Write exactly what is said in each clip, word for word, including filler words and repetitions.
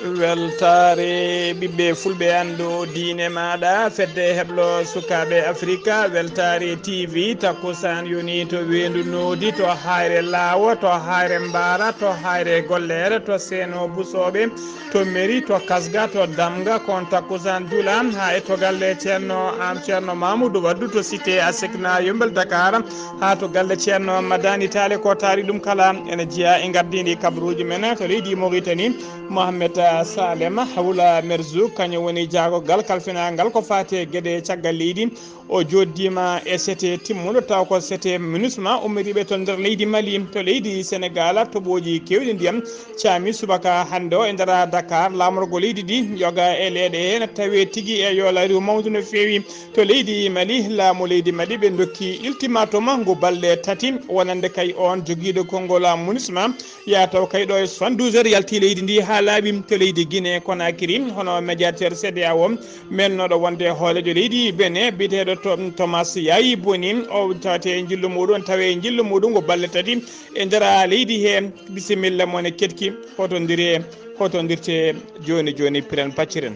Weltaare ɓiɓɓe fulɓe, anndu diine maaɗa, fedde heblo sukaaɓe Afrika, Weltaare T V, takkusaan yoni to weendu noodi, to Hayre Laawo, to Hayre Mbaara, to Hayre Golleere, to Seeno Busooɓe, to Meri, to Kasga, to Damga, kon takkusaan jula, haa e to galle Ceerno, am Ceerno Mamoudou Waddu to Cité Asecna Yummbel Dakar, haa to galle Ceerno Madani Taale, ko taari ɗum kala ene jeyaa e ngardiindi kabaruuji men to leydi Mauritanie. Mohamed Salem Hawla Merzouk, kañum woni jaagogal kalfinaangal ko faati e geɗe caggal leydi. O jooɗdiima e sete timmuɗo, taw ko sete MINUSMA ummitiiɓe to nder leydi Mali. To leydi Senegal, toɓooji keewɗi ndiyam caami subaka hannde o e nder Dakar. Laamorgo leydi ndi yoga e leeɗe heen, tawi tigi e yoolari mawndi no feewi. To leydi Mali, laamu leydi Mali ɓe ndokki ultimatum ngu balɗe tati, wonande kay oon jogiiɗo konngol MINUSMA. Yaa taw kay ɗo e soixante-douze heures yalti leydi ndi haa laaɓi. To leydi Guinée Conakry, hono médiateur C D A O mennooɗo wonde hooreejo leydi Benin, biyeteeɗo To-, Thomas Yayi Boni, o tawate e njillu muɗum, tawe e njillu muɗum ko balɗe tati e nder leydi he. Bisimilla mon e keɗki, hotondiree, hotondirtee jooni jooni, piren pacciren.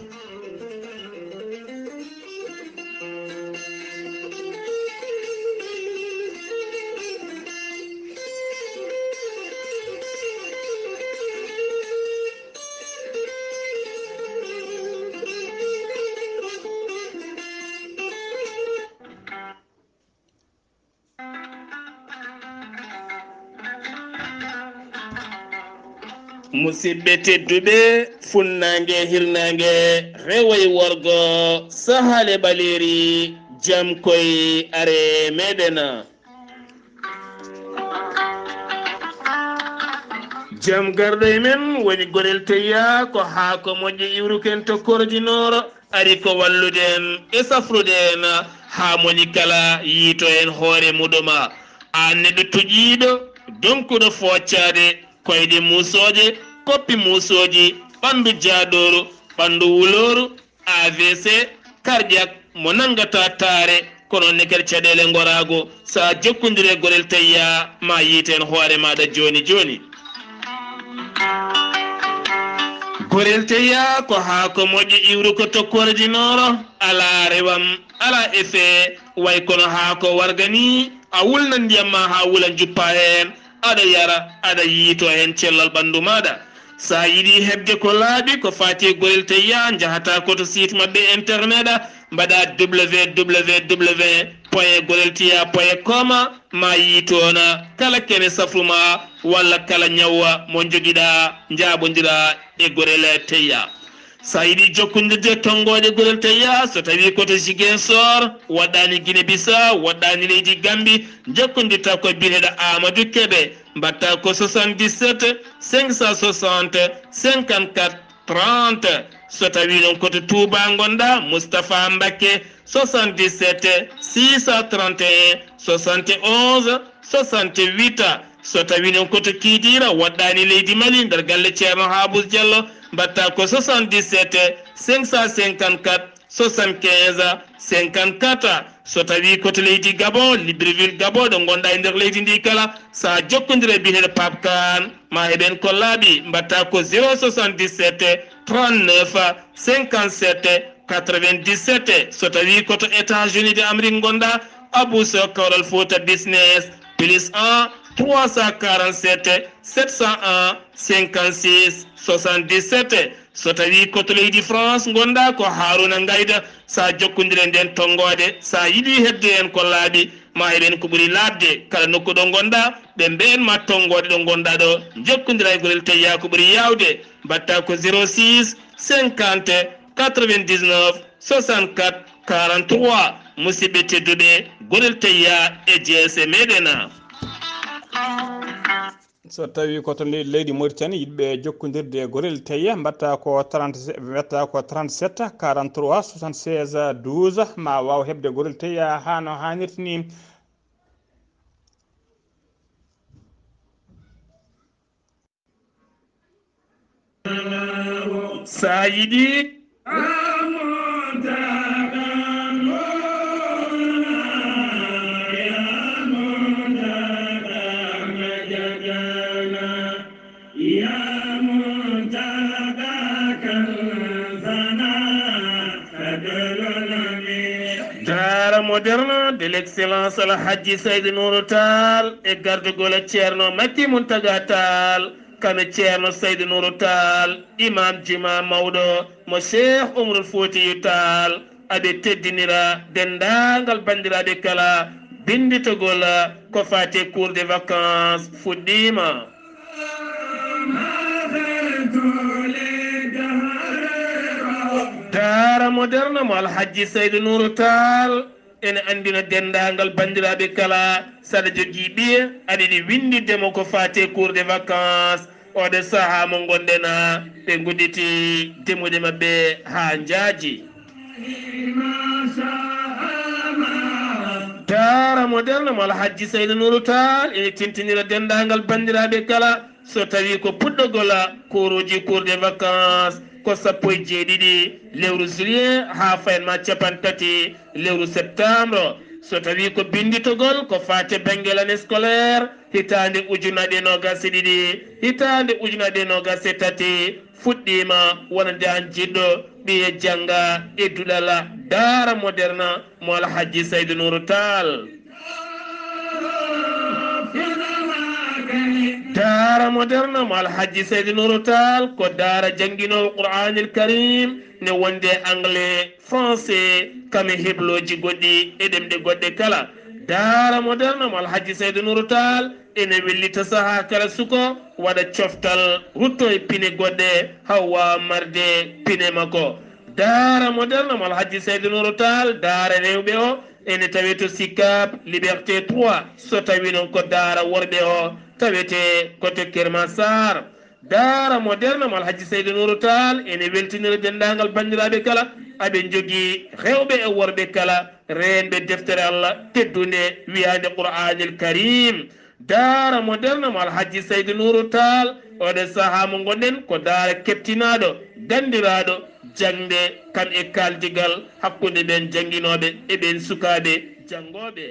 Musidɓe tedduɓe, funnaange, hirnaange, rewo e worgo, sahaale ɓaleeri, jam koy are meɗen. Jam garɗo e men woni Gorel Teyya, ko haako moƴƴo iwruken to Kordi Nooro. Ari ko wallude en e safrude en haa moni kala yiito heen hoore muɗum. Aan neɗɗo tuƴiiɗo, donkuɗo fooccaade, koyɗe muusooje, koppi muusooji, ɓanndu jaaɗooru, ɓanndu wulooru, A V C, cardiaque, mo nanngata taare, kono ne kadi caɗeele ngoraago, so a jokkondire Gorel Teyya, ma yiiten hoore maaɗa jooni jooni. Gorel Teyya ko haako moƴƴo iwruko to Kordi Nooro, alaa rewam, alaa effet, way kono haako warga ni, a wulna ndiyam ma haa wula, njuppa heen, aɗa yara, aɗa yiito heen cellal ɓanndu maaɗa. So a yiɗi heɓde ko laaɓi, ko faati e Gorel Teyya, njahata ko to site maɓɓe internet, mbaɗa W W W point gorel teyya point com, ma yii toon kala kene safru ma walla kala ñaw mo njogiɗa, njaaɓondira e Gorel Teyya. So a yiɗi jokkondirde tonngooɗe Gorel Teyya, so tawi ko to Ziguinchor, woɗɗaani Guinée Bissau, woɗɗaani leydi Gambie, jokkondirta ko biyeteeɗo Amadou Kébé, mbaɗta ko soixante-dix-sept cinq cent soixante cinquante-quatre trente. So tawi noon ko to Touba ngonɗa, Moustapha Mbacké, soixante-dix-sept six cent trente et un soixante et onze soixante-huit. So tawi noon ko to Kidira, woɗɗaani leydi Mali, nder galle Ceerno Habous Diallo, mbaɗta ko soixante-dix-sept cinq cent cinquante-quatre soixante-quinze cinquante-quatre. So tawi ko to leydi Gabon, Libreville, Gabon, ɗo ngonɗa e nder leydi ndi kala, sa jokkondire e biyeteeɗo Pape Kane, ma heɓen ko laaɓi, mbaɗta ko zéro soixante-dix-sept trente-neuf cinquante-sept quatre-vingt-dix-sept. So tawi ko to États-Unis de Amérique ngonɗa, Abou Sow, Kawral Fouta Business, plus un trois cent quarante-sept sept cent un cinquante-six soixante-dix-sept. So tawi ko to leydi France ngonɗa, ko Haruna Ngayda. Sa jokkondire nden tonngode, sa yiɗi heɓde en ko laaɓi, ma heɓen ko ɓuri laaɓde. Kala nokku ɗo ngonɗa, ɓe mbeen ma tonngode ɗo ngonɗa ɗo, jokkondira e Gorel Teyya ko ɓuri yaawde. Mbaɗta ko zéro six cinquante quatre-vingt-dix-neuf soixante-quatre quarante-trois. Musidɓe tedduɓe, Gorel Teyya e jeese meɗen. So tawi ko to le-, leydi Mauritanie, yiɗɓe jokkondirde e Gorel Teyya, mbaɗta ko trente, mbaɗta ko trente-sept quarante-trois soixante-seize douze, ma waaw heɓde Gorel Teyya haa no haanirta ni. Sa yiɗi Moderno de l'excellence Alhaji Saydu Nuuru Taal e gardugol Ceerno Makki Muntaga Taal, kame Ceerno Saydu Nuuru Taal, imam juma mawɗo mo Cheikh Umarul Fotiyu Taal, aɓe teddinira denndaangal banndiraaɓe kala binnditogol ko faati cours de vacances fuɗɗiima. Daara Moderne mo Alhaji Saydu Nuuru Taal ene anndina denndaangal banndiraaɓe kala, saɗa jogii ɓiye, aɗa yiɗi winnditde mo ko faati cours de vacances, oɗo sahaa mo ngonɗen, ɓe ngudditi demuɗe maɓɓe haa njaaji. Daara Moderne mo Alhaji Saydu Nuuru Taal ene tintinira denndaangal banndiraaɓe kala, so tawii ko puɗɗogol kuuruuji cours de vacances ko sappo e jeeɗiɗi lewru juillet haa fayan ma capanɗe tati lewru septembre. So tawii ko binnditogol ko faati bannge année scolaire, hitaande ujunaaje noogaas e ɗiɗi, hitaande ujunaaje noogaas e tati fuɗɗiima wonande aan jiɗɗo ɓiye jannga e duɗal Daara Moderne mo Alhaji Saydu Nuuru Taal. Daara Moderne mo Alhaji Saydu Nuuru Taal ko daara jannginoowo Qur'aanil Karim, ne wonde anglais, français, kame heblooji goɗɗi e ɗemɗe goɗɗe kala. Daara Moderne mo Alhaji Saydu Nuuru Taal ene wellita sahaa kala suko waɗa coftal, rutto e pine goɗɗe, haa waawa marde pine makko. Daara Moderne mo Alhaji Saydu Nuuru Taal, daara rewɓe o, ene tawee to Sicap Liberté trois, so tawii noon ko daara worɓe o, tawetee ko to Kër Massar. Daara Moderne mo Alhaji Saydu Nuuru Taal ene weltinira denndaangal banndiraaɓe kala, aɓe njogii rewɓe e worɓe kala, reenɓe deftere Allah teddunde wiyaande Qur'aanil Karim. Daara Moderne mo Alhaji Saydu Nuuru Taal, oɗo sahaa mo ngonɗen ko daara keptinaaɗo, ganndiraaɗo jaŋde kam e kaaldigal hakkunde ɓeen jannginooɓe e ɓeen sukaaɓe janngooɓe.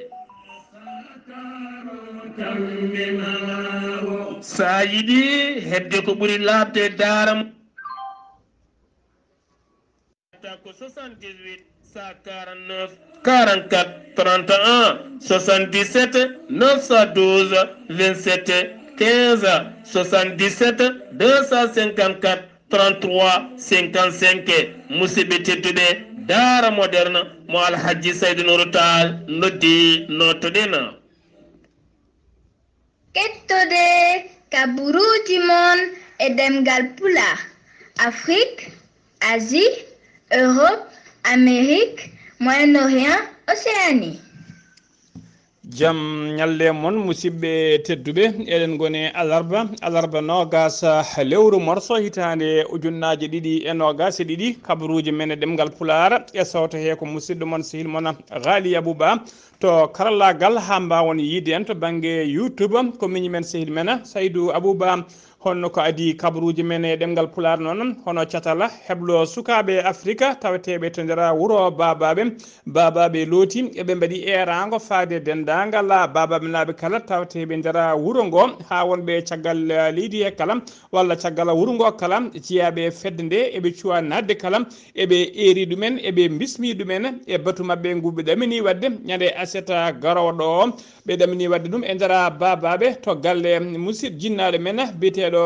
So a yiɗi heɓde ko ɓuri laaɓde e daara mo, ko soixante-dix-huit, cent quarante-neuf, quarante-quatre, trente et un, soixante-dix-sept, neuf cent douze, vingt-sept, quinze, soixante-dix-sept, deux cent cinquante-quatre, trente-trois, cinquante-cinq. Musidɓe tedduɓe, Daara Moderne mo Alhaji Saydu Nuuru Taal noddi, nootoɗen. Kettode kaburuuji mon e ɗemngal Pulaar, Afrik, Asie, Europe, Amérique, Moyen-Orient, Océanie. Jam ñalle mon, musidɓe tedduɓe. Eɗen ngoni alarba, alarba noogaas lewru morso, hitaande ujunnaaje ɗiɗi e noogaas e ɗiɗi. Kabaruuji men e ɗemngal Pulaar, e sawto he ko musidɗo mon, sehil mon, Ghali Abouba. To karallaagal, haa mbaawon yiide en to bannge YouTube, ko miñi men, sehil men, Saydu Abouba. Honno ko adii kabaruuji men e ɗemngal Pulaar noon, hono catal heblo sukaaɓe Afrika taweteeɓe to nder wuro Baabaaɓe. Baabaaɓe looti, eɓe mbaɗi eeraango faade denndaangal Baabaaɓe naaɓe kala taweteeɓe nder wuro ngo, haa wonɓe caggal leydi he kala, walla caggal wuro ngo kala, jeyaaɓe e fedde nde, eɓe cuwa naatde kala, eɓe eeri ɗumen, eɓe bismi ɗumen e batu maɓɓe ngu ɓe ɗamini waɗde ñande aset garoowo ɗo. Ɓe ɗamini waɗde ɗum e nder Baabaaɓe to galle musid-, jinnaaɗo men biyeteeɗo,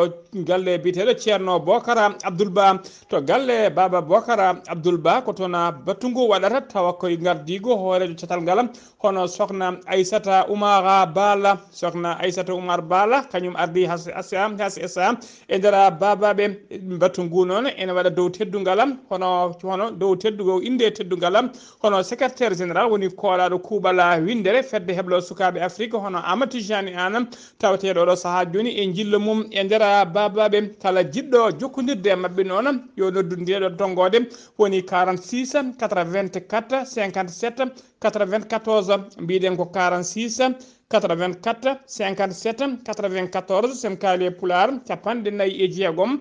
galle biyeteeɗo Ceerno Bokara Abdoul Ba. To galle Baaba Bokara Abdoul Ba, ko toon batu ngu waɗata, tawa koye ngardiigu hooreejo catal ngal, hono Sokhna Aissata Oumar Bala. Sokhna Aissata Oumar Bala, kañum ardii H S A, H S A e nder Baabaaɓe. Batu ngu noon ene waɗa dow teddungal, hono, hono dow teddugo, innde teddungal, hono secrétaire général woni koolaaɗo kuuɓal winndere fedde heblo sukaaɓe Afrique, hono Amadou Tijani Anne, taweteeɗo oɗo sahaa jooni e njillo mum e nder Baabaaɓe. Kala jiɗɗo jokkondirde e maɓɓe noon, yo noddu ndeeɗo tonngoode, woni quarante-six, quatre-vingt-quatre, cinquante-sept, quatre-vingt-quatorze. Mbiɗen ko quarante-six, quatre-vingt-quatre, cinquante-sept, quatre-vingt-quatorze, sen kaali e Pulaar, capanɗe nayi e jeegom,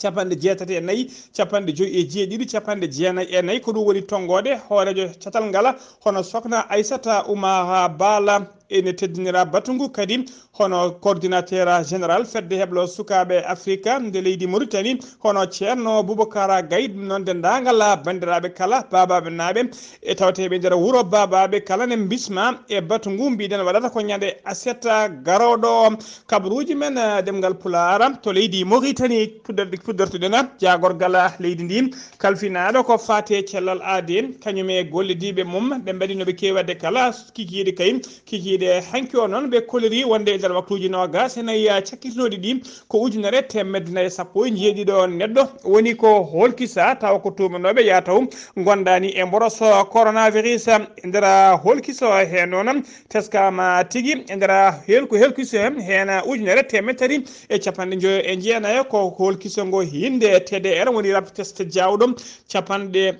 capanɗe jeetati e nayi, capanɗe joyi e jeeɗiɗi, capanɗe jeenayi e nayi. Ko ɗum woni tonngoode hooreejo catal ngal, hono Sokhna Aissata Oumar Bala. ene teddinira batu ngu kadi, hono coordinateur général fedde heblo sukaaɓe Afrika nde leydi Mauritanie, hono Ceerno Boubacar Gaye, ɗum noon denndaangal banndiraaɓe kala, baabaaɓe naaɓe, e tawteeɓe nder wuro baabaaɓe kala ne mbisma e batu ngu mbiɗen waɗata ko ñande aset garooɗo o. Kabaruuji men, eh, ɗemngal Pulaar to leydi Mauritanie puddor-, puddortuɗen jaagorgal leydi ndi, kalfinaaɗo ko faate cellal aadi, kañum e gollidiiɓe mum, ɓe mbaɗi no ɓe keewi waɗde kala kikiiɗe kay, kikiiɗe hanki o noon ɓe koliri wonde e nder waktuuji noogaas e nayi cakkitnooɗi ɗi, ko ujunere teemedde nayi sappo e njeeɗiɗo neɗɗo woni ko hoolkisa, tawa ko tuumanooɓe yaa taw ngondaani e mboros coronavirus. E nder hoolkiso he noon, teskaama tigi e nder hel-, ko hoolkiso he, heen ujunere teemedde tati e capanɗe njoyo e jeenayo, ko hoolkiso ngo hinnde T D R, woni rab test jaawɗo, capanɗe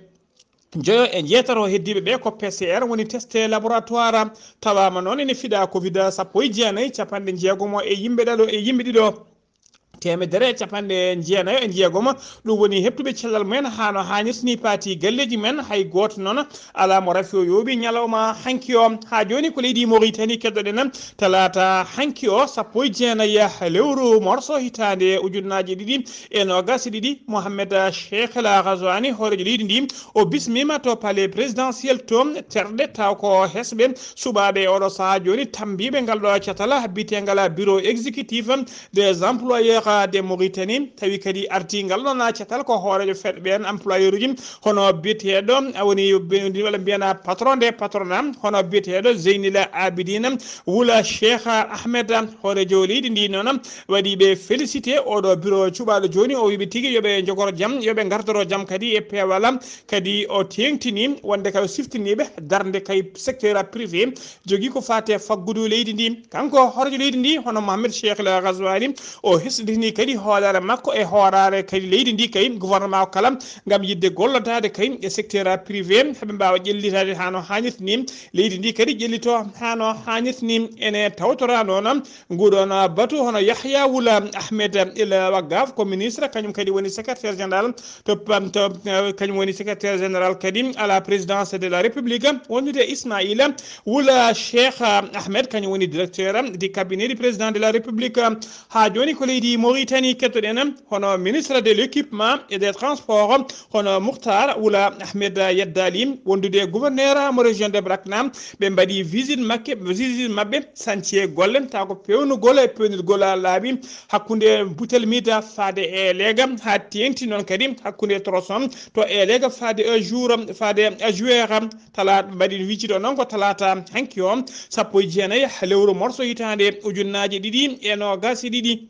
njoyo e jeetato heddiiɓe ɓe ko P C R, woni test laboratoire. Tawaama noon ene fiɗa covid sappo e jeenayi, capanɗe jeegomo e yimɓe ɗaɗo, e yimɓe ɗiɗo. Teemedere e capanɗe jeenayo e jeegomo, ɗum woni heɓtuɓe cellal mumen haa no haanirta ni, paati galleeji men, hay gooto noon alaa mo rafi o yooɓi ñalawma hanki o. Haa jooni ko leydi Mauritanie keddoɗen, talaata hanki o, sappo e jeenayi lewru morso hitaande ujunnaaje ɗiɗi e noogaas e ɗiɗi, Mohamed Cheikh El Ghazouani, hooreejo leydi ndi, o bismiima to palais présidentiel to terɗe, taw ko hesɓe suɓaaɓe e oɗo sahaa jooni tambiiɓe ngal ɗo catal biyetengal bureau exécutif des employeurs de Mauritanie, tawi kadi arti ngal ɗon catal ko hooreejo fedde ɓeen employeur uji, hono biyeteeɗo, a woni be-, walla mbiyana patron de patronat, hono biyeteeɗo Zeynila Abidine Wula Cheikh Ahmed, hooreejo leydi ndi noon, waɗi ɓe félicité oɗo bureau cuɓaaɗo jooni, o wiɓe tigi yo ɓe njogoro jam, yo ɓe ngardoro jam kadi e peewal. Kadi o teeŋtini wonde kay o siftiniiɓe darnde kay secteur privé jogii ko faati e faggudu leydi ndi. Kanko hooreejo leydi ndi, hono Mohamed Cheikh El Ghazouani, o hesɗitini kadi hoolaare makko e hooraare kadi leydi ndi kay, gouvernement o kala, ngam yiɗde gollodaade kay e secteur privé, heɓe mbaawa ƴellitaade haa no haanirta ni, leydi ndi kadi ƴellito haa no haanirta ni. Ene tawtora noon nguɗon batu hono Yahya Wula Ahmed El Wagaf, ko ministre, kañum kadi woni secrétaire général to, to, eh, kañum woni secrétaire général kadi à la présidence de la République, wondude Ismaïla Wula Cheikh Ahmed, kañum woni directeur du cabinet du président de la République. Haa jooni ko leydi Mauritanie kettoɗen, hono ministre de l'équipement et des transports, hono Mouhtar Wula Ahmed Yeddali, wondude gouverneur mo région de Brakna. Ɓe mbaɗi visite makke, visite maɓɓe, chantier golle, taw ko pewnugol e pewnirgol laabi hakkunde Butel Mida faade e Leega, haa teeŋti noon kadi hakkunde Toroson to e Leega faade e Jour, faade e Jouer. Talaata mbaɗi wicito noon ko talaata hanki o, sappo e jeenayi lewru morso hitaande ujunnaaje ɗiɗi e noogaas e ɗiɗi.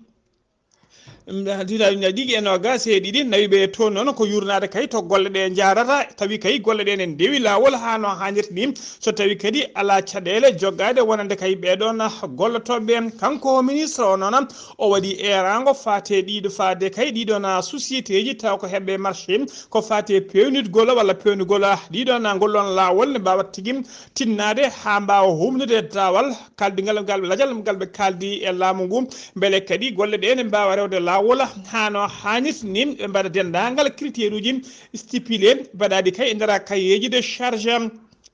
Hitaande ujunnaaje ɗiɗi e noogaas e ɗiɗi, nawi ɓe toon noon ko yurnaade kay to golle ɗe njaarata, tawi kay golle ɗe ne ndewi laawol haa no haanirta ni, so tawi kadi alaa caɗeele joggaade wonande kay ɓee ɗoon gollotooɓe ɓe. Kanko ministre o noon, o waɗi eeraango faate ɗiɗo, faade kay ɗii ɗoon société ji, taw ko heɓɓe marché, ko faate peewnitgol walla peewnugol ɗii ɗoon ngol ɗoon laawol ne mbaawa tigi tinnaade haa mbaawa humnude daawal kaldingal ngal lajal ngal ɓe kaaldi e laamu ngu, mbele kadi golle ɗe ne mbaawa rewde laawol haa no haanirta ni, ɓe mbaɗa denndaangal critère uji stipulé mbaɗaaɗi kay e nder cahier ji de charge.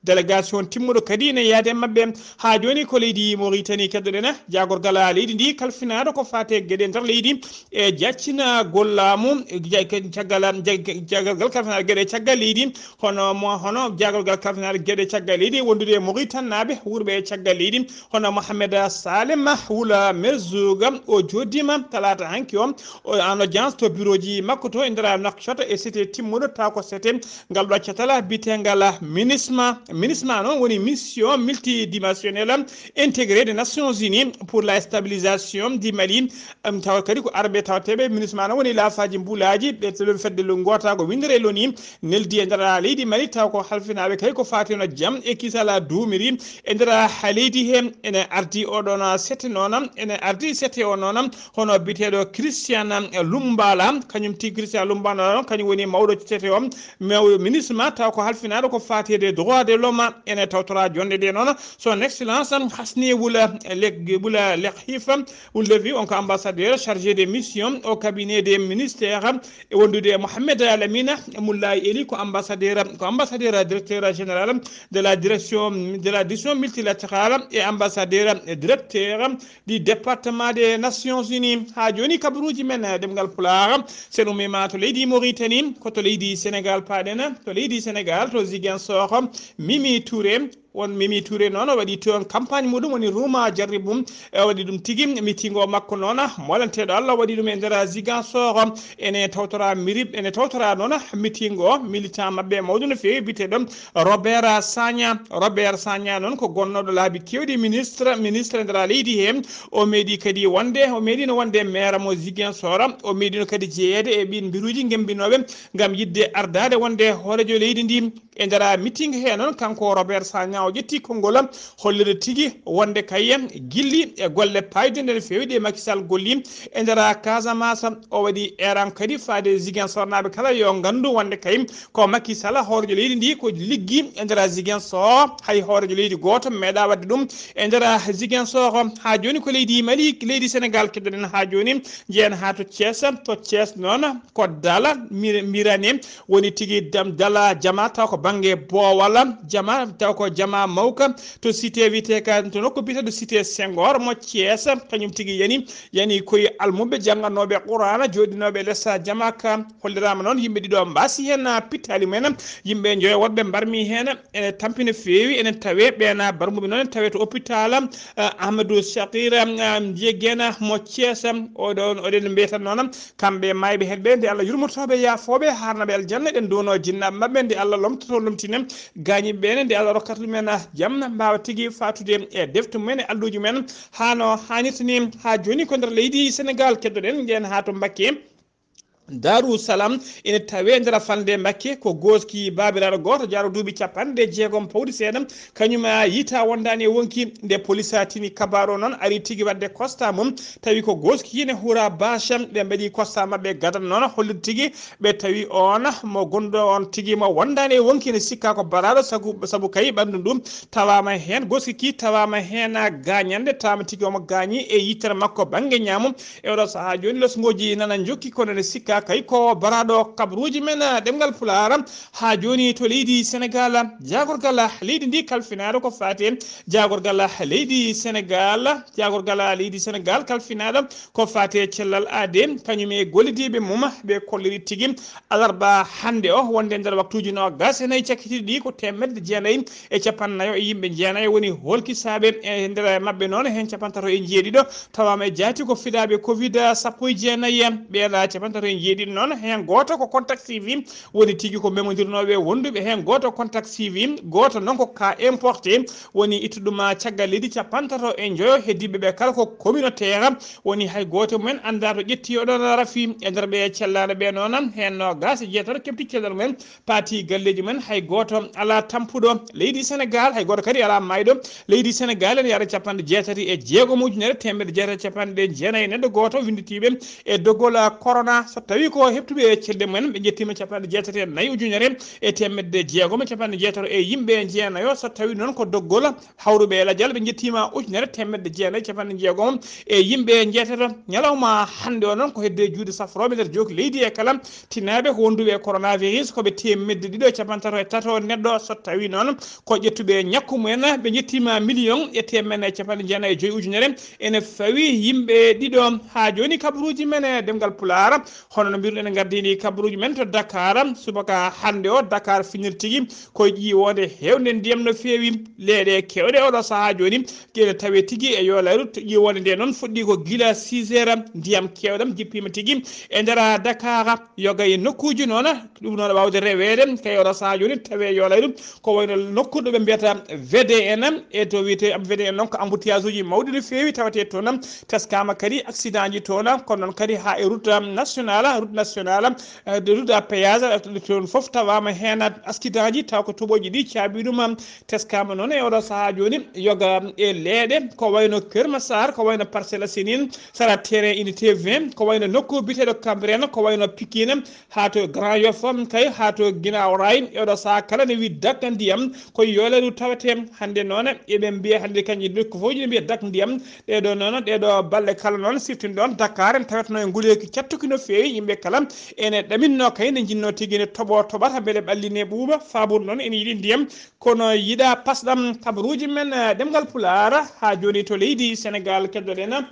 Délégation timmuɗo kadi ene yaade maɓɓe. Haa jooni ko leydi Mauritanie keddoɗen, jaagorgal leydi ndi kalfinaaɗo ko faate geɗe nder leydi e jaccina gollaamu, e ja-, ke-, caggal, ja-, ke-, jaagorgal kalfinaaɗo geɗe caggal leydi, hono mo, hono jaagorgal kalfinaaɗo geɗe caggal leydi wondude e Mauritanie naaɓe wurɓe e caggal leydi, hono Mohamed Salem Wula Merzouga, o jooɗiima talaata hanki o, o en audience to bureau ji makko to e nder Nouakchott e cité timmuɗo taw ko cité ngal ɗo catal biyetengal MINUSMA. MINUSMA noon woni mission multidimensionnelle intégrée des Nations Unies pour la stabilisation du Mali. Em, tawa kadi ko arɓe tawateeɓe MINUSMA noon woni laafaaji mbulaaji, ɓe to fedde lo-, ngootaago winndere loni neldi e nder leydi Mali, taw ko halfinaaɓe kay ko faati no jam e kisal duumiri e nder leydi he. Ene ardi oɗon sete noon, ene ardi sete o noon, hono biyeteeɗo Christian Lumbala, kañum tigi Christian Lumbala noon, kañum woni mawɗo sete o, mawɗo MINUSMA, taw ko halfinaaɗo ko faati e droit Loma ene tawtora jonde nde noon. Son Excellence Hasni Wula Lek Wula Lekhif Wuldevi, on ko ambassadeur chargé des missions au cabinet des ministères, e wondude e Mohamed Alamina Moulay Eli, ko ambassadeur, ko ambassadeur directeur général de la direction de la direction multilatérale et ambassadeur directeur du département des Nations Unies. Ha joni kabaruji men, eh, ɗemngal Pulaar, sen ummima to leydi Mauritanie, ko to leydi Sénégal paɗen, to leydi Sénégal, to Ziguinchor, Mimi Touré. Won Mimi Touré noon, o waɗi toon campagne muɗum, woni Ruma Jarribum, e o waɗi ɗum tigi. Mitingo makko noon, molanteɗo Allah, waɗi ɗum e nder Ziguinchor. Ene tawtora mirib, ene tawtora noon mitingo militant maɓɓe mawɗo no feewi, biteɗo Robert Sagna. Robert Sagna noon ko gonnoɗo laabi kewɗi ministre, ministre nder leydi he. O meeɗi kadi wonde, o meeɗino wonde maire mo Ziguinchor. O meeɗino kadi jeyeede e ɓin mbiruji gembinoɓe ngam yidde ardaade wonde hoorejo leydi ndi. E nder meeting he noon, kanko Robert Sagna o ƴetti konngol, hollirde tigi wonde kay gilli e golle payɗe nde no feewi ɗe Macky Sall golli e nder Casamance. O waɗi eran kadi faade Ziguinchor naaɓe kala yo nganndu wonde kay ko Macky Sall hoorejo leydi ndi ko liggi e nder Ziguinchor. Hay hoorejo leydi gooto meeɗa waɗde ɗum e nder Ziguinchor. Ha joni ko leydi Mali, leydi Sénégal keddoɗen ha joni. Jeyen ha to Thiès, to Thiès noon ko Dala Mir-, Mirane woni tigi dam Dala Jama, taw ko banggue Bowal Jama, taw ko Jama mawka to cité wiyete ka, to nokku biyeteɗo cité Senghor mo Thiès. Kañum tigi yani, yani koye almuɓe janganoɓe Qur'ana, joɗinoɓe lessa Jama ka. Hollirama noon yimɓe ɗiɗo mbasi hen, ah, pittali mumen. Yimɓe joyo woɗɓe mbarmi hen, ene tampi no feewi, enen tawe ɓen, ah, barmuɓe noon tawe to hôpital, ah, Ahmadou Shakir, ah, Ndiégène mo Thiès. Oɗon, oɗen mbiyata noon kamɓe mayɓe hen ɓe, nde Allah yurmotoɓe, yaafoɓe, harnaɓe aljanna, ɗen duwono jinnaɓe maɓɓe, nde Allah lomtoto, lomtina gañiɓe ɓe, nde Allah rokkata ɗumen, ah, jam, mbawa tigi fatude e defte mumen e alluji mumen hano hannirta ni. Ha joni ko nder leydi Sénégal keddoɗen, jeyen ha to Mbacké. Daaru Salam ene tawe nder falnde Mbakke, ko gooski baabiraaɗo gooto jaaɗo duuɓi capanɗe jeegom pawɗi seeɗa, kañum yiita wondaani e wonki. Nde police tini kabaru o noon, ari tigi waɗde constat mum, tawi ko gooski ene hura bâche. Ɓe mbaɗi constat maɓɓe gadan noon, hollirde tigi ɓe tawi on mo gonɗo on tigi mo wondaani e wonki ene sikka ko baraaɗo, sabu, sabu kay ɓanndu ndu tawaama heen, gooski ki tawaama heen gaañannde, tawaama tigi omo gaañi e yitere makko bannge ñaamo. E oɗo sahaa jooni, losngooji nana njokki, kono ene sikka kay ko baraaɗo kabaruuji men, eh, ɗemngal Pulaar. Haa jooni to leydi Senegaal, jaagorgal leydi ndi kalfinaaɗo ko faati e jaagorgal leydi Senegaal, jaagorgal leydi Senegaal kalfinaaɗo ko faati e cellal aadee, kañum e gollidiiɓe mum, ɓe kolliri tigi alarba hannde o, wonde nder waktuuji noogaas e nayi cakkitiiɗi ɗi, ko teemedde jeenayi e cappanɗe nayo e yimɓe jeenayo woni hoolkisaaɓe. E nder maɓɓe noon, heen capanɗe tato e jeeɗiɗo tawaama e jaati ko fiɗaaɓe covid sappo e jeenayi. Ɓeya capanɗe tato e jeeɗiɗo noon, heen gooto ko contact suivi, woni tigi ko memondirnooɓe wonduɓe heen. Gooto contact suivi, gooto noon ko cas importé, woni ittuɗuma caggal leydi. Capanɗe tato e njoyo heddiiɓe ɓe kala ko communautaire, woni hay gooto mumen anndaa to ƴetti oɗon rafi. E nder ɓe cellaaɗo ɓe noon, heen noogaas e jeetato keɓti cellal mumen, paati galleeji mumen, hay gooto alaa tampuɗo. Leydi Senegaal, hay gooto kadi alaa maayɗo. Leydi Senegaal ene yaara capanɗe jeetati e jeegom ujunere teemedde jeetati e capanɗe jeenayi e neɗɗo gooto winnditiiɓe e dogol corona. So tawii ko heɓtuɓe e cellal mumen, ɓe njettiima capanɗe jeetati e nayi ujunere e teemedde jeegom e capanɗe jeetato e yimɓe jeenayo. So tawii noon ko dogol hawruɓe e lajal, ɓe njettiima ujunere teemedde jeenayi e capanɗe jeegom e yimɓe jeetato. Ñalawma hannde o noon ko hedde juuɗe safrooɓe nder jooki leydi e kala tinaaɓe ko wonduɓe e coronavirus, ko ɓe teemedde ɗiɗo e capanɗe tato e tato neɗɗo. So tawii noon ko ƴettuɓe ñakku mumen, ɓe njettiima miliyon e teemedde e capanɗe jeenayi e joyi ujunere. Ene fawi yimɓe ɗiɗo. Haa jooni kabaruuji men e ɗemngal Pulaar, hono no mbiruɗen, ngardini kabaruuji men to Dakar. Subaka hannde o, Dakar finir tigi ko ƴiiwoonde heewnde ndiyam no feewi. Leeɗe keewɗe oɗo sahaa jooni ene tawe tigi e yoolayru. Ƴiiwoonde nde noon fuɗɗi ko gila six heures, ndiyam keewɗam jippiima tigi e nder Dakar. Yoga e nokkuuji noon, ɗum noon waawde reweede kay oɗo sahaa jooni tawe e yoolayru, ko wayno nokku ɗo ɓe mbiyata V D N, e to wiyetee V D N noon ko embouteillage uji mawɗi no feewi tawetee toon, teskaama kadi accident ji toon, kono noon kadi haa e route nationale. route nationale, eh, de route à péage, eh, toon fof tawaama heen askidaji, taw ko toɓoji ɗi caabi ɗum, eh, teskama noon e oɗo sahaa jooni, yoga e leeɗe, ko wayno Keur Massar, ko wayno Parcelles Assainies, sara terrain unité vingt, ko wayno nokku biteɗo Cambérène, ko wayno Pikine, haa to Grand Yoff, kay haa to Guinaw Rail, e oɗo sahaa kala ne wi dakka ndiyam, ko yoole ɗum tawete hannde noon, eɓe mbiya hannde kañƴe ɗiɗi ko fof ene mbiya dak ndiyam. Ɗeɗo noon, ɗeɗo balɗe kala noon siftin ɗon Dakar, en tawetno e nguleeki cattuki no feewi, yimɓe kala ene ɗaminno kay ne jinno tigi ne toɓo toɓata mbele ɓalli ne ɓuuɓa, faabude noon ene yiɗi ndiyam, kono yiɗa pasɗam kabaruuji men, eh, ɗemngal Pulaar, haa jooni to leydi Senegaal keddoɗen.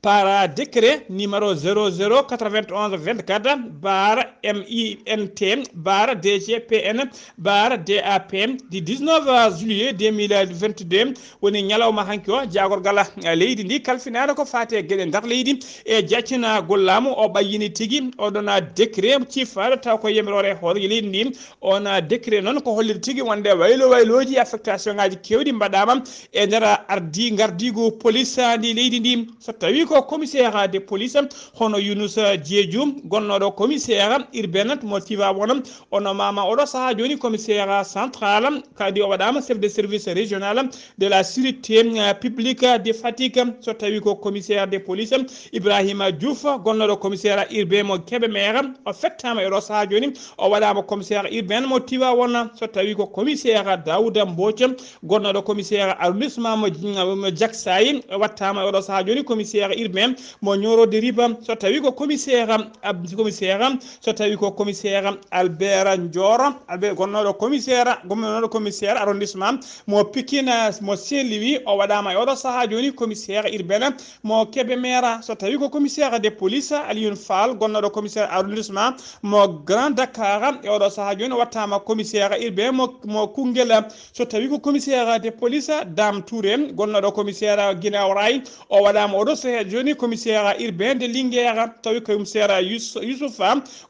Par décret numéro zéro zéro quatre-vingt-onze vingt-quatre barre M I N T barre D G P N barre D A P du dix-neuf juillet deux mille vingt-deux, woni ñalawma hanki o, jaagorgal leydi ndi kalfinaɗo ko faati e geɗe nder leydi e jaccinagol laamu o ɓayyini tigi oɗon décret cifaɗo taw ko yamiroore hooreejo leydi ndi. On décret noon ko holliri tigi wonde waylo waylooji affectation ngaji kewɗi mbaɗama e nder ardi gardigu police ndi leydi ndi. So tawi ko commissaire de police hono Younouss Diédhiou, gonnoɗo commissaire urbain mo Tivaouane, o nomama oɗo sahaa joni commissaire central, kadi o waɗama chef de service régional de la sûreté, euh, publique de Fatick. So tawi ko commissaire de police Ibrahima Diouf, gonnoɗo commissaire urbain mo Kébémer, o fettama e oɗo sahaa joni, o waɗama commissaire urbain mo Tivaouane. So tawi ko commissaire Daouda Mbodj, gonnoɗo commissaire arrondissement mo, mo Diacksay, o wattama e oɗo sahaa joni commissaire urbain mo Nioro de Riba. So tawi ko commissaire Ab-, commissaire, so tawi ko commissaire Albert Ndioro, Albert, gonnoɗo commissaire, gonnoɗo commissaire arrondissement mo Pikine, mo Saint-Louis, o waɗama e oɗo sahaa joni commissaire urbain mo Kébémer. So tawi ko commissaire de police Alioune Fall, gonnoɗo commissaire arrondissement mo Grand Dakar, e oɗo sahaa joni o wattama commissaire urbain mo, mo Koungheul. So tawi ko commissaire de police Dame Touré, gonnoɗo commissaire Guinaw Rail, o waɗama oɗo sahaa joni commissaire urbain de Linguère. Tawi commissaire Yous-, Youssouf,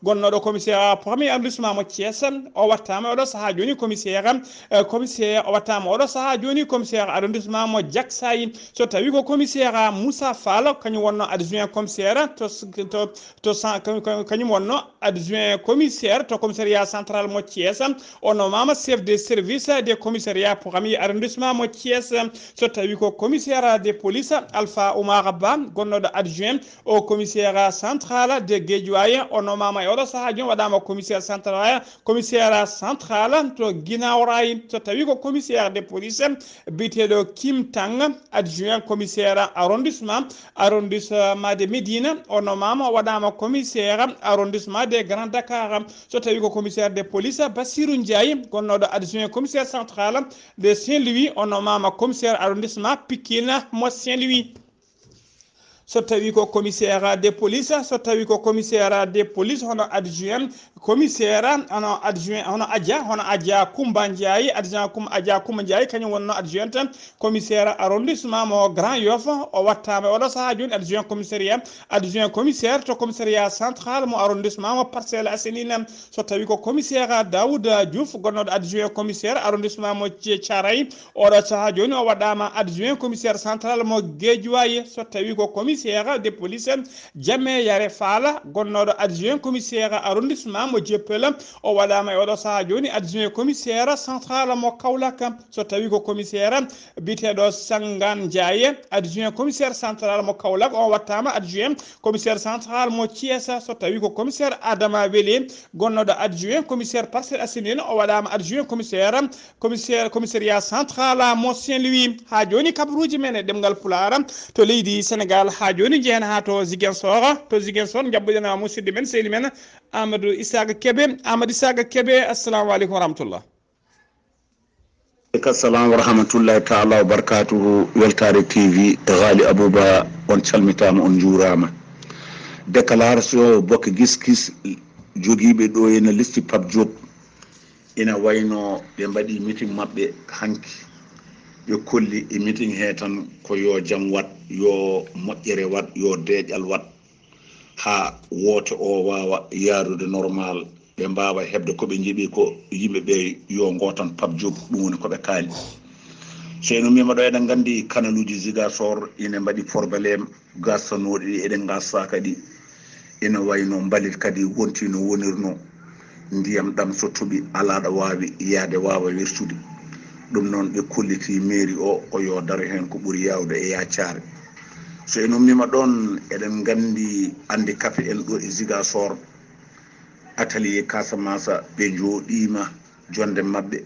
gonnoɗo commissaire premier arrondissement mo Thiès, o wattama oɗo sahaa joni commissaire, eh, commissaire, o wattama oɗo sahaa joni commissaire arrondissement mo Diacksay. So tawi ko commissaire Moussa Fall, kañum wonno adjoint commissaire to, to, to sa-, kañum, kañum, kañum wonno adjoint commissaire to commissariat central mo Thiès, o nomama chef de service de commissariat premier arrondissement mo Thiès. So tawi ko commissaire de police Alpha Oumar Ba, gonnoɗo adjoint au commissaire central de Guédiawaye, o nomama e oɗo sahaa joni waɗama commissaire central, commissaire central to Guinaw Rail. So tawi ko commissaire de police biyeteɗo Kim Tang, adjoint commissaire arrondissement, arrondissement de Médina, o nomama o waɗama commissaire arrondissement de Grand Dakar. So tawi ko commissaire de police Bassirou Ndiaye, gonnoɗo adjoint commissaire central de Saint-Louis, o nomama commissaire arrondissement Pikine mo Saint-Louis. So tawi ko commissaire de police, so tawi ko commissaire de police hono adjoint commissaire, hono adjoint, hono Adja, hono Adja Koumba Ndiaye, adjoint Koum-, Adja Koumba Ndiaye, kañum wonno adjointe commissaire arrondissement mo Grand Yoff, o wattama e oɗo sahaa joni adjoint commissariat, adjoint commissaire to commissariat central mo arrondissement mo Parcelles Assainies. So tawi ko commissaire Daouda Diouf, gonnoɗo adjoint commissaire arrondissement mo Thi-, Thiaroye, oɗo sahaa joni o waɗama adjoint commissaire central mo Guédiawaye. So tawi ko commissaire de police Jammeh Yare Fall, gonnoɗo adjoint commissaire arrondissement mo Dieuppeul, o waɗama e oɗo sahaa joni adjoint commissaire central mo Kaolack. So tawi ko commissaire biyeteɗo Sangane Ndiaye, adjoint commissaire central mo Kaolack, o wattama adjoint commissaire central mo Thiès. So tawi ko commissaire Adama Wele, gonnoɗo adjoint commissaire Parcelles Assainies, o waɗama adjoint commissaire, commissaire commissariat central mo Saint-Louis. Ha joni kabaruji men e ɗemngal Pulaar to leydi Sénégal, ha joni jehen ha to Ziguinchor. To Ziguinchor jabbuɗen musidɗo men, sehil men Amadou Issaka Kébé. Amadou Issaka Kébé, assalamu aleykum wa rahmatullah. Aleyka salam wa rahmatullahi taala wa barakatuhu. Weltaare T V, Ghali Abouba, on calmitaama, on njuuraama. Déclaration Bokk Gis Gis jogiiɓe ɗo ena listi Pape Diop, ina wayno ɓe mbaɗi meeting maɓɓe hanki. Ɓe kolli e meeting he tan ko yo jam waɗ, yo moƴƴere waɗ, yo deeƴal waɗ. Haa woote o waawa yaarude normal, ɓe mbaawa heɓde ko ɓe njeɓi ko yimɓe ɓe yo ngootan Pape Diop, ɗum woni ko ɓe kaali. So en ummiima ɗo, eɗen nganndi kanaluuji Ziguinchor ine mbaɗi probléme, gasanooɗi ɗi eɗen ngassaa kadi. Ina wayno mbalit kadi wonti no wonirno, ndiyam ɗam so toɓi alaa ɗo waawi yaade waawa wertude. Ɗum noon ɓe kolliti mairie o ko yo daro heen ko ɓuri yaawde e yaacaare. So en ummiima ɗoon, eɗen nganndi handicapé en ɗo e Ziguinchor, atelier Casamance, ɓe njooɗiima jonnde maɓɓe.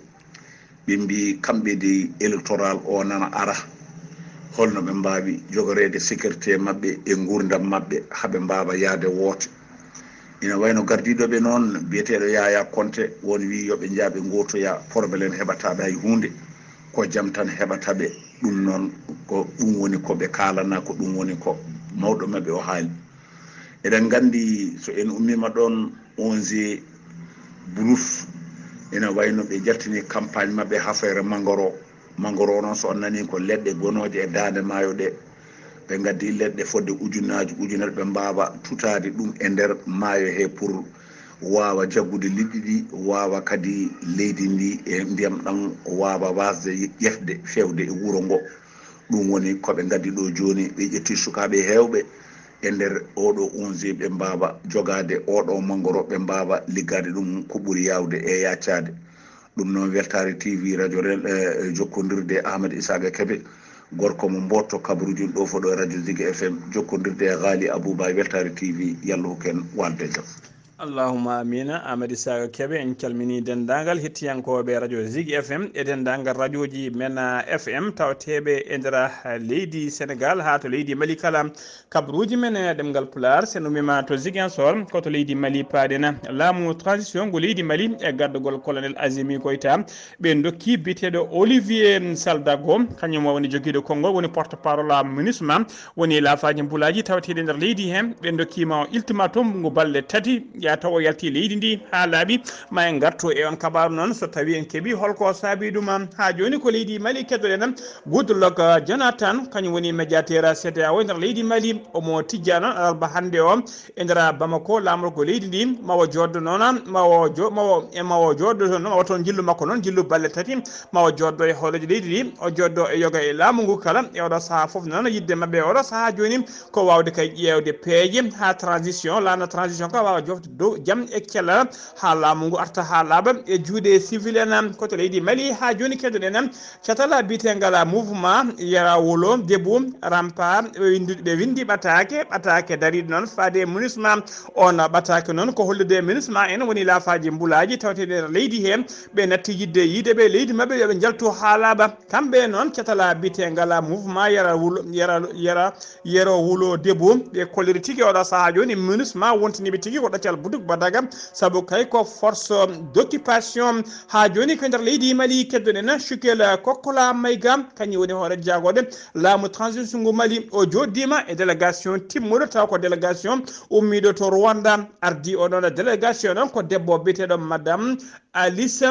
Ɓe mbi kamɓe de électoral o nana ara, holno ɓe mbaawi jogoreede sécurité maɓɓe e nguurndam maɓɓe haa ɓe mbaawa yahde woote. Ina wayno gardiiɗo ɓe noon, biyeteeɗo Yaya Konte, won wi yo ɓe njaa ɓe ngootoya, problème heɓataa ɓe hay huunde, ko jam tan heɓata ɓe. Ɗum noon ko ɗum woni ko ɓe kaalana, ko ɗum woni ko mawɗo maɓɓe o haali. Eɗen nganndi so en ummiima ɗoon, onze Blues ina wayno ɓe jaltini campagne maɓɓe haa feere mangoro. Mangoro noon so on nani ko leɗɗe gonooje e daande maayo ɗe. Ɓe ngaddi leɗɗe fodde ujunnaaji ujunere ɓe mbaawa tutaade ɗum e nder maayo he pour waawa jaggude liɗɗi ɗi, waawa kadi leydi ndi e ndiyam ɗam waawa waasde ƴefde feewde e wuro ngo. Ɗum woni ko ɓe ngaddi ɗo jooni, ɓe ƴetti sukaaɓe heewɓe e nder oɗo onze ɓe mbaawa jogaade oɗo mangoro, ɓe mbaawa liggaade ɗum ko ɓuri yaawde e yaacaade. Ɗum noon Weltaare T V radio rel e jokkondirde e Ahmed Isaga Kebe, gorko mo Mboto Kabruujun ɗo foɗo e radio Zigi F M, jokkondirde e Ghali Abouba e Weltaare T V, yallo hokken walde jam. Allahumma amina. Amady Saga Kebe, en calmini denndaangal hettiyankooɓe radio Zigi F M e denndaangal radiooji men, ah, F M tawteeɓe e nder, ah, leydi Senegal haa to leydi Mali kala. Kabaruuji men e ɗemngal Pulaar, so en ummiima to Ziguinchor, ko to leydi Mali paaɗen. Laamu transition ngu leydi Mali e gardagol Colonel Azimi Goïta, ɓe ndokki biyeteeɗo Olivier Saldago, kañum woni jogiiɗo konngol, woni porte-parole MINUSMA, woni laafaaji mbulaaji tawateeɗi nder leydi heen. Ɓe ndokkiima o ultimatum ngu balɗe tati, yaa taw o yalti leydi ndi haa laaɓi, ma en ngartu e on kabaaru noon, so tawii en keɓii hol ko saabii ɗum. Haa jooni ko leydi Mali keddoɗen, Goodluck Jonathan, kañum woni médiateur C E D E A O e nder leydi Mali, omo tijjaa noon alarba hannde o e nder Bamako, laamorgo leydi ndi, ma o jooddo noon, ma o jo-, ma o, e ma o jooddo toon, ma o toon jillu makko noon, jillu balɗe tati, ma o jooddo e hooreejo leydi ndi, o jooddo e yoga e laamu ngu kala, e oɗo sahaa fof noon, yiɗde maɓɓe e oɗo sahaa jooni ko waawde kay ƴeewde peeje haa transition, laana transition ka waawa jofde dow jam e cellal, haa laamu ngu arta haa laaɓa e juuɗe civil en, ko to leydi Mali haa jooni keddoɗen, Catala biyetengal mouvement Yara Wolo Debout Rampa, ɓe winndi, ɓe winndi ɓataake, ɓataake dariiɗo noon faade e MINUSMA. On ɓataake noon ko hollude MINUSMA en woni laafaaji mbulaaji tawateeɗi nder leydi he, ɓe natti yiɗde yiide ɓe leydi maɓɓe yo ɓe njaltu haa laaɓa. Kamɓe noon catala biyetengal mouvement Yara Wolo, Yara, Yara Yero Wolo Debout, ɓe kolliri tigi oɗo sahaa jooni MINUSMA wontiniiɓe tigi ko ɗaccal butuk Badaga, sabu kay ko force d'occupation. Haa jooni ko nder leydi Mali keddoɗen Choukel Kokola Maïga, kañum woni hoore jagooɗe laamu transition ngu Mali. O jooɗdiima e délégation timmuɗo, taw ko délégation ummiiɗo to Rwanda. Ardii o ɗon délégation ɗon ko debbo biyeteeɗo Madame Alice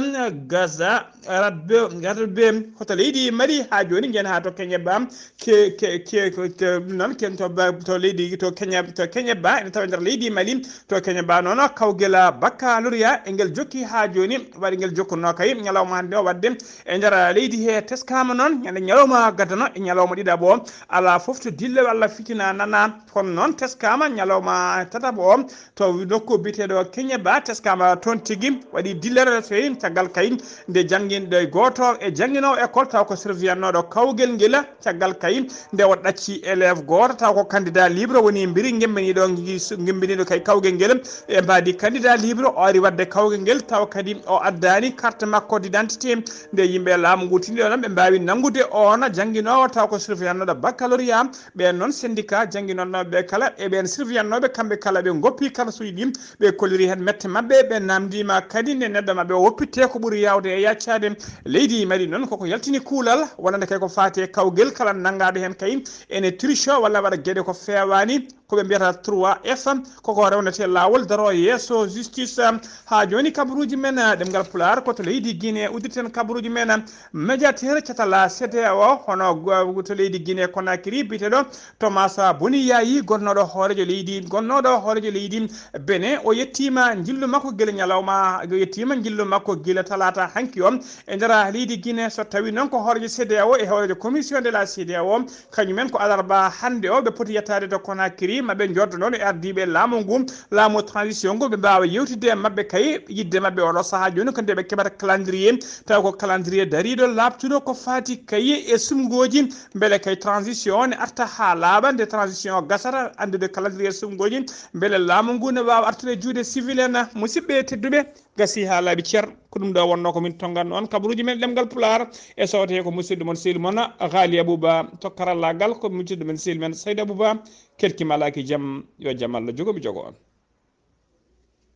Gaza Radbe, Radbe, hoto leydi Mali haa jooni ngen haa to Kenya ba, ke, ke, ke, ko to, noon ken to ba, to leydi, to Kenya, to Kenya ba, ene tawa nder leydi Mali, to Kenya ba noon, kawgel baccalauréat e ngel jokki haa jooni, waɗi ngel jokkuno kay ñalawma hannde o waɗde e nder leydi he teskaama noon, ñande ñalawma gadano e ñalawma ɗiɗaɓo, alaa fof to dille walla fitina nana, kono noon teskaama ñalawma tataɓo o, to nokku biyeteeɗo Kenya ba, teskaama toon tigi, waɗi dillere so heewi, caggal kay nde jannginɗo e gooto e jannginoowo école, taw ko surveillant-nooɗo kawgel ngel, caggal kay nde o ɗacci élève gooto, taw ko candidat libre woni mbiri ngembiniiɗo, ngi-, ngembiniiɗo kay kawgel ngel, e mbaadi candidat libre, o ari waɗde kawgel ngel, taw kadi o addaani carte makko d'identité, nde yimɓe laamu ngu tini ɗo noon, ɓe mbaawi nanngude oon jannginoowo, taw ko surveillant-nooɗo baccalauréat, ɓeen noon syndicat jannginannooɓe ɓe kala e ɓeen surveillant-nooɓe, kamɓe kala ɓe ngoppi kalasuuji ɗi, ɓe kolliri heen mette maɓɓe, ɓe naamndiima kadi nde neɗɗo maɓɓe o woppittee ko ɓuri yaawde e yaccaade. Leydi Mali noon koko yaltini kuulal, wonande kay ko faati e kawgel kala nanngaaɗo heen kay ene triche walla waɗa geɗe ko feewaani, ko ɓe mbiyata trois F, koko rewnetee laawol daro yeeso justice. Haa jooni kabaruuji men, ɗemngal Pulaar, ko to leydi Guinée uddirten kabaruuji men. Médiateur catala C E D E A O, hono go-, to leydi Guinée Conakry, biyeteeɗo Thomas Boni Yayi, gonnooɗo hooreejo leydi, gonnooɗo hooreejo leydi Benin, o yettiima njillu makko gila ñalawma, o yettiima njillu makko gila talaata hanki o e nder leydi Guinée. So tawii noon ko hooreejo C E D E A O e hooreejo commission de la C E D E A O, kañumen ko alarba hannde o ɓe poti yettaade to Conakry. maɓɓe njoddo noon e ardiiɓe laamu ngu, laamu transition ngu, ɓe mbaawa yewtidde e maɓɓe kay, yidde maɓɓe oɗo sahaa jooni ko nde ɓe keɓata calendrier, taw ko calendrier dariiɗo laaɓtuɗo ko faati kay e sumngooji, mbele kay transition o ne arta haa laaɓa, nde transition o gasata, anndude calendrier sumngooji, mbele laamu ngu ne waawa artude e juuɗe civil en. Musidɓe tedduɓe, gasi haa laaɓi cer, ko ɗum ɗo wonnoo ko min tonnganno on kabaruuji men ɗemngal Pulaar, e sowte ko musidɗo mon sehil mon Ghali Abouba, to karallaagal ko musidɗo men sehil men Sayd Abouba, kelki malaaki jam, yo jam Allah jogo mi jogo on.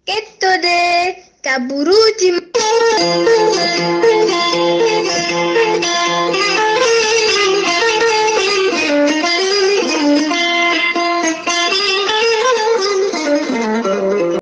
Kettoɗe kabaruuji men.